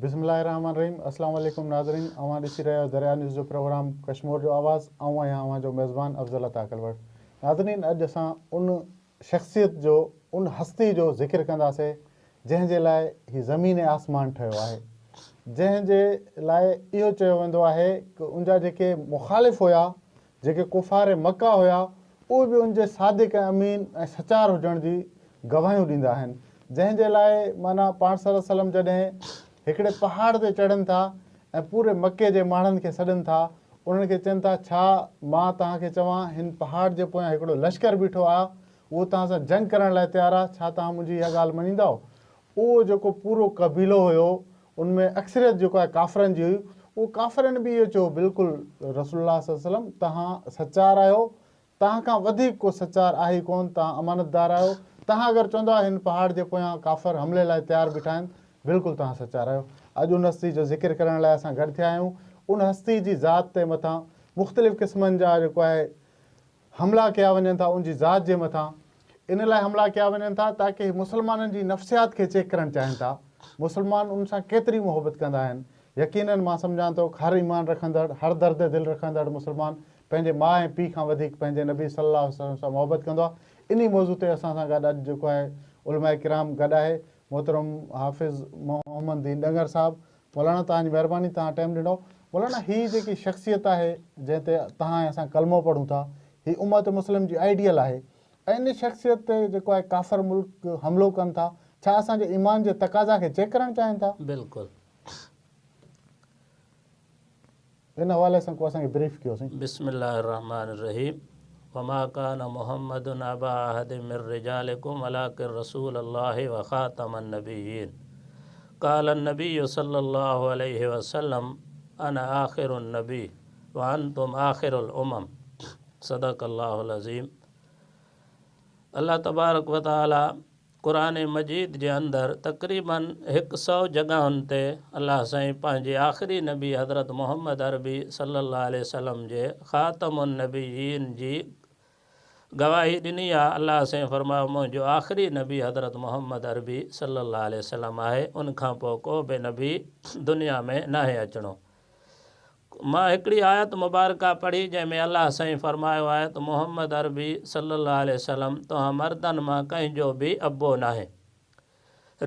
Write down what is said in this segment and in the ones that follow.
بسم الله الرحمن الرحيم اسلام عليڪم ناظرين اوهان ڏسي رهيا آهيو دريا نيوز جو پروگرام ڪشمور جو آواز آئون آهيان اوهان جو ميزبان افضل عطا ڪلوڙ ناظرين اڄ اسان ان شخصيت جو ان هستي جو ذڪر ڪنداسي جنهن جي لاء هي زمين ۽ آسمان ٺهيو آهي جنهن جي لاء اهو چيو ويندو آهي ته ان جا جيڪي مخالف هيا جيڪي ڪفار مڪه هيا اهي به ان جي صادق ۽ امين ۽ سچار هجڻ جي گواهيون ڏيندا آهن جنهن جي لاء معنيٰ پاڻ صلي الله عليه وسلم جڏهن هڪڙي پهاڙ تي چڙهن ٿا ۽ پوري مڪي جي ماڻهن کي سڏن ٿا انهن کي چون ٿا ڇا مان توهان کي چوان هن پهاڙ جي پويان هڪڙو لشڪر بيٺو آهي اهو توهان سان جنگ ڪرڻ لاء تيار آهي ڇا توهان منهنجي اها ڳالهه مڃيندؤ اهو جيڪو پورو قبيلو هيو ان ۾ اڪثريت جيڪو آهي ڪافرن جي هئي اهو ڪافرن به اهو چيو بلڪل رسول الله صلي الله عليه وسلم توهان سچار آهيو توهان کان وڌيڪ ڪو سچار آهي ئي ڪونه توهان امانتدار آهيو توهان اگر چوندؤ هن پهاڙ جي پويان ڪافر حملي لاء تيار بيٺا آهن بلڪل توهان سچار آهيو اڄ ان هستي جو ذڪر ڪرڻ لاء اسان گڏ ٿيا آهيون ان هستي جي ذات تي مٿان مختلف قسمن جا جيڪو آهي حملا ڪيا وڃن ٿا ان جي ذات جي مٿان ان لاء حملا ڪيا وڃن ٿا تاڪه هي مسلمانن جي نفسيات کي چيڪ ڪرڻ چاهين ٿا مسلمان ان سان ڪيتري محبت ڪندا آهن يقينن مان سمجهان ٿو هر ايمان رکندڙ هر درد دل رکندڙ مسلمان پنهنجي ماء ۽ پيء کان وڌيڪ پنهنجي نبي صلي الله عليه وسلم سان محبت ڪندو آهي انهي موضوع تي اسان سان گڏ اڄ جيڪو آهي علماء ڪرام گڏ آهي محترم حافظ محمد دين ڏنگر صاحب مولانا توهان جي مهرباني توهان ٽائيم ڏنو. مولانا هي جيڪي شخصيت آهي جنهن تي توهان ۽ اسان ڪلمو پڙهون ٿا هي امت مسلم جي آئيڊيل آهي ۽ ان شخصيت تي جيڪو آهي ڪافر ملڪ حملو ڪن ٿا ڇا اسان جي ايمان جي تقاضا کي چيڪ ڪرڻ چاهين ٿا؟ بلڪل. ان حوالي سان ڪو اسان کي بريف ڪيو سائين. بسم الله الرحمٰن الرحيم وما ڪان محمد ابا احد من رجالڪم ولڪن رسول الله وخاتم النبيين قال النبي صلي الله عليه وسلم انا آخر النبي وانتم آخر الامم صدق الله العظيم الله تبارڪ وتعالي قرآن مجيد جي اندر تقريباً هڪ سئو جڳهن تي الله سائين پنهنجي آخري نبي حضرت محمد عربي صلي الله عليه وسلم جي خاتم النبيين جي گواهي ڏني آ الله سائين فرمايو منهنجو آخري نبي حضرت محمد عربي صلي الله عليه وسلم آهي ان کان پوء ڪو به نبي دنيا ۾ ناهي اچڻو. مان هڪڙي آيت مبارڪه پڙهي جنهن ۾ الله سائين فرمايو آهي ته محمد عربي صلي الله عليه وسلم توهان مردن مان ڪنهن جو به ابو ناهي.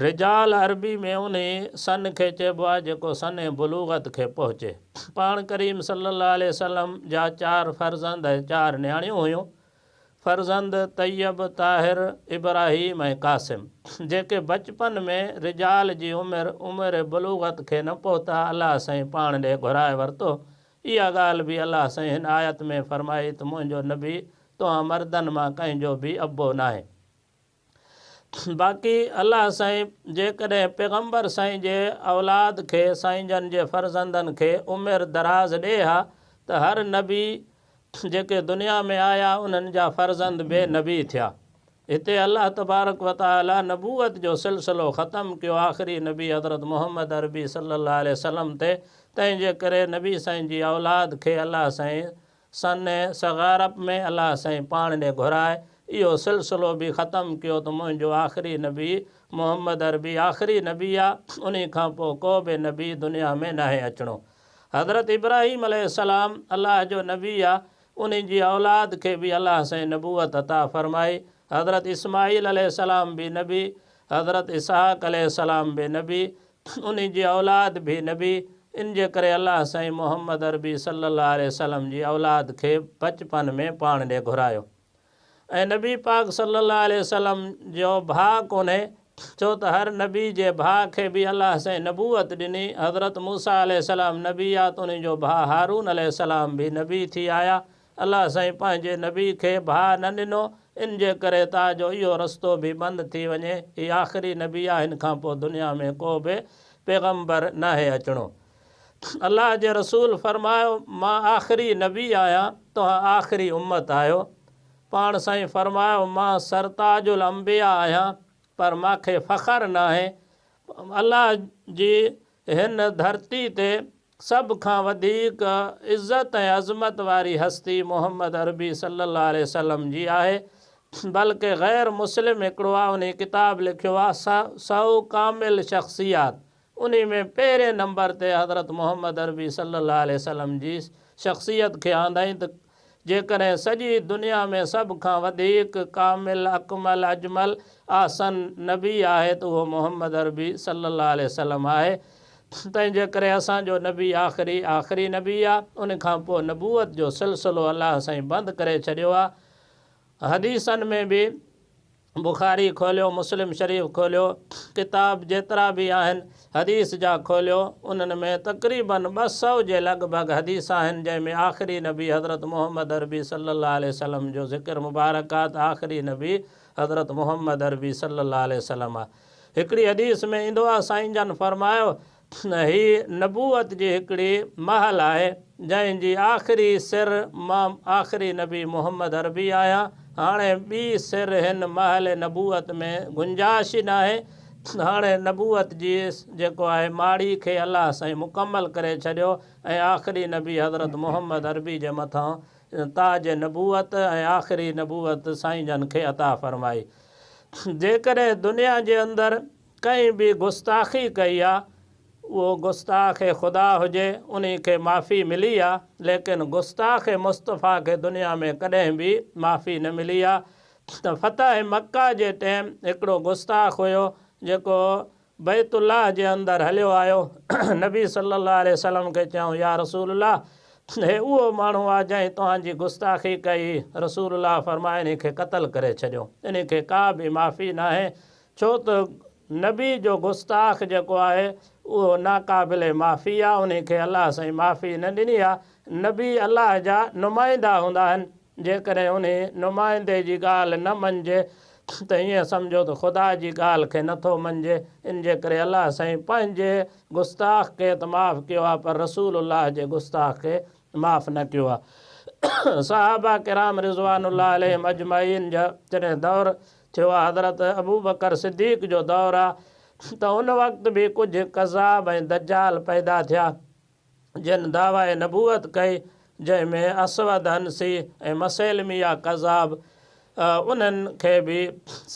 رجال عربي ۾ انهي سن کي چئبو آهي جيڪو سن بلوغت کي پهچي. پاڻ ڪريم صلي الله عليه وسلم جا چار فرزند ۽ چار نياڻيون هيون. فرزند طيب، طاهر، ابراهيم ۽ قاسم، جيڪي بچپن ۾ رجال جي عمر، عمر بلوغت کي نه پهتا، الله سائين پاڻ ڏي گهرائي ورتو. اها ڳالهه به الله سائين هن آيت ۾ فرمائي ته منهنجو نبي توهان مردن مان ڪنهن جو به ابو ناهي. باقي الله سائين جيڪڏهن پيغمبر سائين جي اولاد کي، سائين جن جي فرزندن کي عمر دراز ڏي ها ته هر نبي جيڪي دنيا ۾ آيا انهن جا فرزند به نبي ٿيا. هتي الله تبارڪ و تعالي نبوت جو سلسلو ختم ڪيو آخري نبي حضرت محمد عربي صلي الله عليه وسلم تي تنهن جي ڪري نبي سائين جي اولاد کي الله سائين سن صغارپ ۾ الله سائين پاڻ ڏي گهرائي اهو سلسلو به ختم ڪيو ته منهنجو آخري نبي محمد عربي آخري نبي آ انهي کان پوء ڪو به نبي دنيا ۾ ناهي اچڻو. حضرت ابراهيم عليه السلام الله جو نبي آ انهي جي اولاد کي به الله سائين نبوت عطا فرمائي حضرت اسماعيل عليه السلام به نبي حضرت اسحاق عليه السلام به نبي انهي جي اولاد به نبي ان جي ڪري الله سائين محمد عربي صلي الله عليه وسلم جي اولاد کي بچپن ۾ پاڻ ڏي گهرايو ۽ نبي پاڪ صلي الله عليه وسلم جو ڀاء ڪونهي ڇو ته هر نبي جي ڀاء کي به الله سائين نبوت ڏني حضرت موسيٰ عليه السلام نبي آ ته انهي جو ڀاء هارون عليه السلام به نبي ٿي آيا الله سائين پنهنجي نبي کي ڀاء نه ڏنو ان جي ڪري تا جو اهو رستو به بند ٿي وڃي هي آخري نبي آ هن کان پوء دنيا ۾ ڪو به پيغمبر ناهي اچڻو الله جي رسول فرمايو مان آخري نبي آهيان توهان آخري امت آهيو پاڻ سائين فرمايو مان سرتاج الانبياء آهيان پر مان کي فخر ناهي الله جي هن ڌرتي تي سڀ کان وڌيڪ عزت ۽ عظمت واري هستي محمد عربي صلي الله عليه وسلم جي آهي بلڪه غير مسلم هڪڙو آهي انهي ڪتاب لکيو آهي سئو ڪامل شخصيات انهي ۾ پهرين نمبر تي حضرت محمد عربي صلي الله عليه وسلم جي شخصيت کي آندائين ته جيڪڏهن سڄي دنيا ۾ سڀ کان وڌيڪ ڪامل، اڪمل، اجمل، احسن نبي آهي ته اهو محمد عربي صلي الله عليه وسلم آهي. تنهن جي ڪري اسان جو نبي آخري آخري نبي آ. ان کان پوء نبوت جو سلسلو الله سائين بند ڪري ڇڏيو آ. حديثن ۾ به بخاري کوليو، مسلم شريف کوليو، ڪتاب جيترا به آهن حديث جا کوليو، انهن ۾ تقريباً 200 جي لڳ ڀڳ حديث آهن جنهن ۾ آخري نبي حضرت محمد عربي صلي الله عليه وسلم جو ذڪر مبارڪ آ ته آخري نبي حضرت محمد عربي صلي الله عليه وسلم آ. هڪڙي حديث ۾ ايندو آ سائين جن فرمايو هي نبوت جي هڪڙي مهل آهي، جنهن جي آخري سر مان آخري نبي محمد عربي آهيان. هاڻي ٻي سر هن مهل نبوت ۾ گنجائش ئي ناهي. هاڻي نبوت جي جيڪو آهي ماڙي کي الله سائين مڪمل ڪري ڇڏيو ۽ آخري نبي حضرت محمد عربي جي مٿان تاج نبوت ۽ آخري نبوت سائين جن کي عطا فرمائي. جيڪڏهن دنيا جي اندر ڪنهن به گستاخي ڪئي آ، اهو گستاخ خدا هجي، انهي کي معافي ملي آ، ليڪن گستاخ مصطفيٰ کي دنيا ۾ ڪڏهن به معافي نه ملي آ ته فتح مڪه جي ٽيم هڪڙو گستاخ هيو جيڪو بيت الله جي اندر هليو آيو، نبي صلي الله عليه وسلم کي چيائون يا رسول الله هي اهو ماڻهو آ جنهن توهان جي گستاخي ڪئي، رسول الله فرمايو انهي کي قتل ڪري ڇڏيو، انهي کي ڪا به معافي ناهي، ڇو ته نبي جو گستاخ جيڪو آهي اهو ناقابل معافي آ، انهي کي الله سائين معافي نه ڏني آ، نبي الله جا نمائندا هوندا آهن، جيڪڏهن انهي نمائندي جي ڳالهه نه مڃجي ته ائين سمجهو ته خدا جي ڳالهه کي نه ٿو مڃجي، ان جي ڪري الله سائين پنهنجي گستاخ کي ته معاف ڪيو آ پر رسول الله جي گستاخ کي معاف نه ڪيو آ. صحابه ڪرام رضوان الله عليهم اجمعين جا جڏهن دور ٿيو آ حضرت ابوبڪر صديق جو دور آ ته ان وقت به ڪجهه ڪذاب ۽ دجال پيدا ٿيا جن دعويٰ نبوت ڪئي جنهن ۾ اسود عنسي ۽ مسيلميه ڪذاب انهن کي به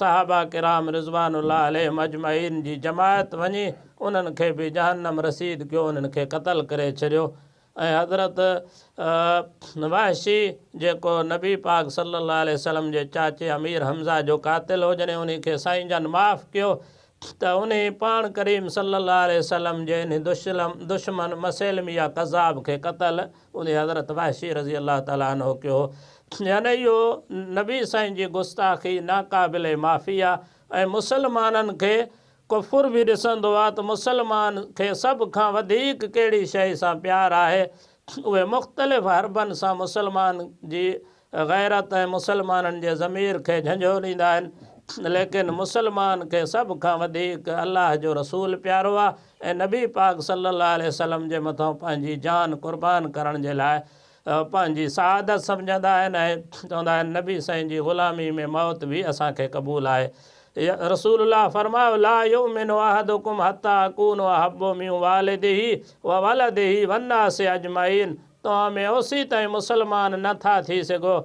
صحابه ڪرام رضوان الله عليهم اجمعين جي جماعت وڃي انهن کي به جهنم رسيد ڪيو انهن کي قتل ڪري ڇڏيو ۽ حضرت وحشي جيڪو نبي پاڪ صلّي اللّٰه عليه وسلّم جي چاچي امير حمزه جو قاتل هو جڏهن انهي کي سائين جن معاف ڪيو ته انهي پاڻ ڪريم صلّي اللّٰه عليه وسلّم جي انهي دشمن مسيلميه ڪذاب کي قتل انهي حضرت وحشي رضي الله تعالٰي عنه ڪيو هو يعني اهو نبي سائين جي گستاخي ناقابل معافي آ ۽ مسلمانن کي ڪفر به ڏسندو آ ته مسلمان کي سڀ کان وڌيڪ ڪهڙي شيء سان پيار آهي، اهي مختلف حربن سان مسلمان جي غيرت ۽ مسلمانن جي ضمير کي جهنجهوڙيندا آهن، ليڪن مسلمان کي سڀ کان وڌيڪ الله جو رسول پيارو آ ۽ نبي پاڪ صلي الله عليه وسلم جي مٿان پنهنجي جان قربان ڪرڻ جي لاء پنهنجي سعادت سمجهندا آهن ۽ چوندا آهن نبي سائين جي غلامي ۾ موت به اسان کي قبول آهي. رسول الله فرمايو، لا يؤمن احدڪم حتي اڪون احب من والده وولده والناس اجمعين توهان ۾ اوسيتائين مسلمان نه ٿا ٿي سگهو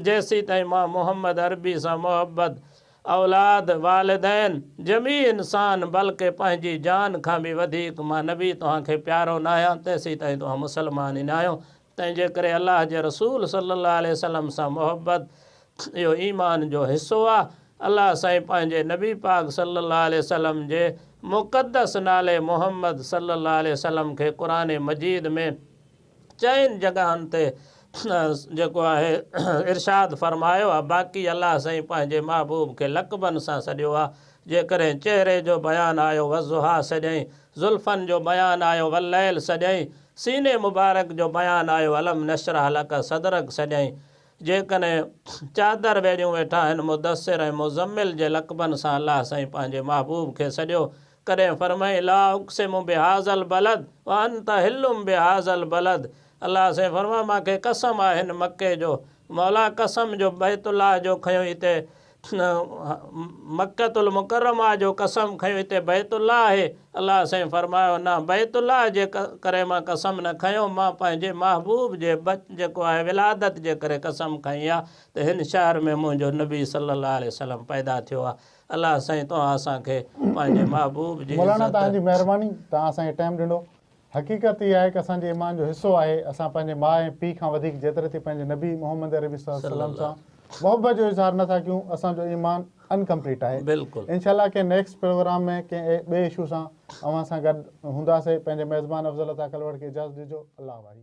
جيسيتائين مان محمد عربي سان محبت اولاد، والدين، جميع انسان بلڪه پنهنجي جان کان به وڌيڪ مان نبي توهان کي پيارو ناهيان تيسيتائين توهان مسلمان ئي ناهيو تنهن جي ڪري الله جي رسول صلي الله عليه وسلم سان محبت اهو ايمان جو حصو آ الله سائين پنهنجي نبي پاڪ صلي الله عليه وسلم جي مقدس نالي محمد صلي الله عليه وسلم کي قرآن مجيد ۾ چئن جڳهن تي جيڪو آهي ارشاد فرمايو آهي باقي الله سائين پنهنجي محبوب کي لقبن سان سڏيو آهي جيڪڏهن چهري جو بيان آيو والضحيٰ سڏيائين زلفن جو بيان آيو والليل سڏيائين سيني مبارڪ جو بيان آيو الم نشرح لڪ صدرڪ سڏيائين جيڪڏهن چادر ويڙهيون ويٺا آهن مدثر ۽ مزمل جي لقبن سان الله سائين پنهنجي محبوب کي سڏيو ڪڏهن فرمائين لا اقسم بهذا البلد وانت حل بهذا البلد الله سائين فرمايو مان کي قسم آهي هن مڪي جو مولا قسم جو بيت الله جو کنيو هتي مڪة المڪرمه جو قسم کنيو هتي بيت الله آهي. الله سائين فرمايو نه بيت الله جي ڪري مان قسم نه کنيو، مان پنهنجي محبوب جي جيڪو آهي ولادت جي ڪري قسم کنئي آهي ته هن شهر ۾ منهنجو نبي صلي الله عليه وسلم پيدا ٿيو آهي. الله سائين توهان اسان کي پنهنجي محبوب جي مولانا عزت. توهان جي مهرباني توهان اسان کي ٽائيم ڏنو. حقيقت اها آهي ته اسان جي ايمان جو حصو آهي اسان پنهنجي ماء ۽ پيء کان وڌيڪ جيتري ٿي پنهنجي نبي محمد عربي صلي الله عليه وسلم سان محبت جو اظهار نه ٿا ڪيون اسان جو ايمان انڪمپليٽ آهي. بلڪل. انشاء الله ڪنهن نيڪسٽ پروگرام ۾ ڪنهن ٻئي اشو سان اوهان سان گڏ هونداسي پنهنجي ميزبان افضل عطا ڪلوڙ کي اجازت ڏجو الله واهي.